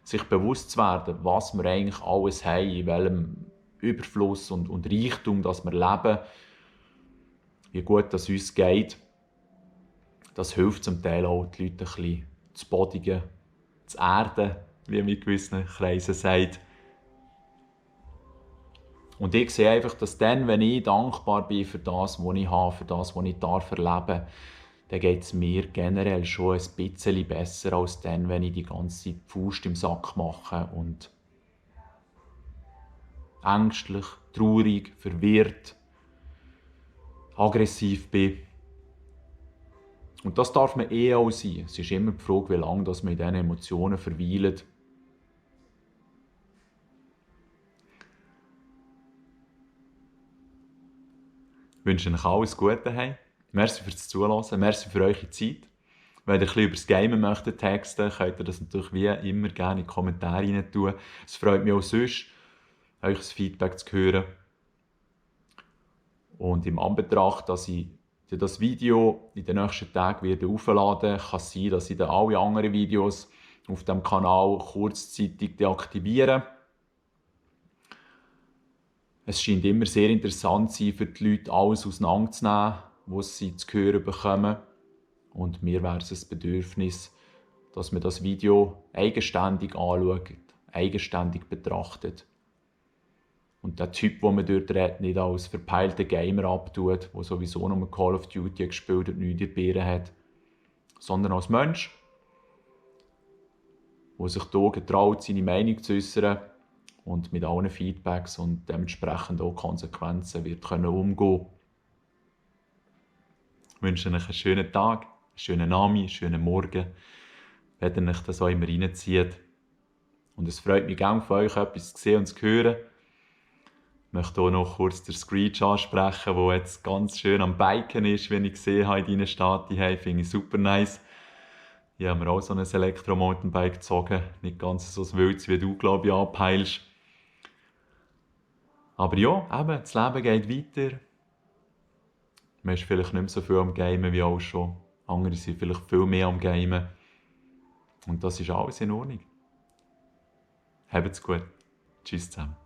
sich bewusst zu werden, was wir eigentlich alles haben, in welchem Überfluss und Reichtum, dass wir leben, wie gut es uns geht, das hilft zum Teil auch, die Leute ein bisschen zu bodigen, zu erden, wie man in gewissen Kreisen sagt. Und ich sehe einfach, dass dann, wenn ich dankbar bin für das, was ich habe, für das, was ich erleben darf, dann geht es mir generell schon ein bisschen besser, als dann, wenn ich die ganze Zeit die Faust im Sack mache und ängstlich, traurig, verwirrt, aggressiv bin. Und das darf man auch sein. Es ist immer die Frage, wie lange man in diesen Emotionen verweilt. Ich wünsche euch alles Gute daheim. Merci fürs Zuhören, merci für eure Zeit. Wenn ihr ein bisschen über das Gamen möchtet texten, könnt ihr das natürlich wie immer gerne in die Kommentare rein tun. Es freut mich auch sonst, euch das Feedback zu hören. Und im Anbetracht, dass ich das Video in den nächsten Tagen aufladen werde, kann es sein, dass ich dann alle anderen Videos auf dem Kanal kurzzeitig deaktiviere. Es scheint immer sehr interessant zu sein, für die Leute alles auseinanderzunehmen, was sie zu hören bekommen. Und mir wäre es ein Bedürfnis, dass man das Video eigenständig anschaut, eigenständig betrachtet. Und der Typ, den man dort redet, nicht als verpeilter Gamer abtut, der sowieso nur Call of Duty gespielt und nichts in die Birne hat, sondern als Mensch, der sich hier getraut, seine Meinung zu äußern und mit allen Feedbacks und dementsprechend auch Konsequenzen wird umgehen können. Ich wünsche euch einen schönen Tag, einen schönen Abend, einen schönen Morgen, wenn ihr euch das auch immer reinzieht. Und es freut mich gerne von euch, etwas zu sehen und zu hören. Ich möchte auch noch kurz den Screech ansprechen, der jetzt ganz schön am Biken ist, wenn ich gesehen habe, in deinen Stati. Hey, finde ich super nice. Ich habe mir auch so ein Elektro-Mountainbike gezogen. Nicht ganz so ein wildes, wie du, glaube ich, anpeilst. Aber ja, eben, das Leben geht weiter. Man ist vielleicht nicht mehr so viel am Gamen wie auch schon. Andere sind vielleicht viel mehr am Gamen. Und das ist alles in Ordnung. Habt's gut. Tschüss zusammen.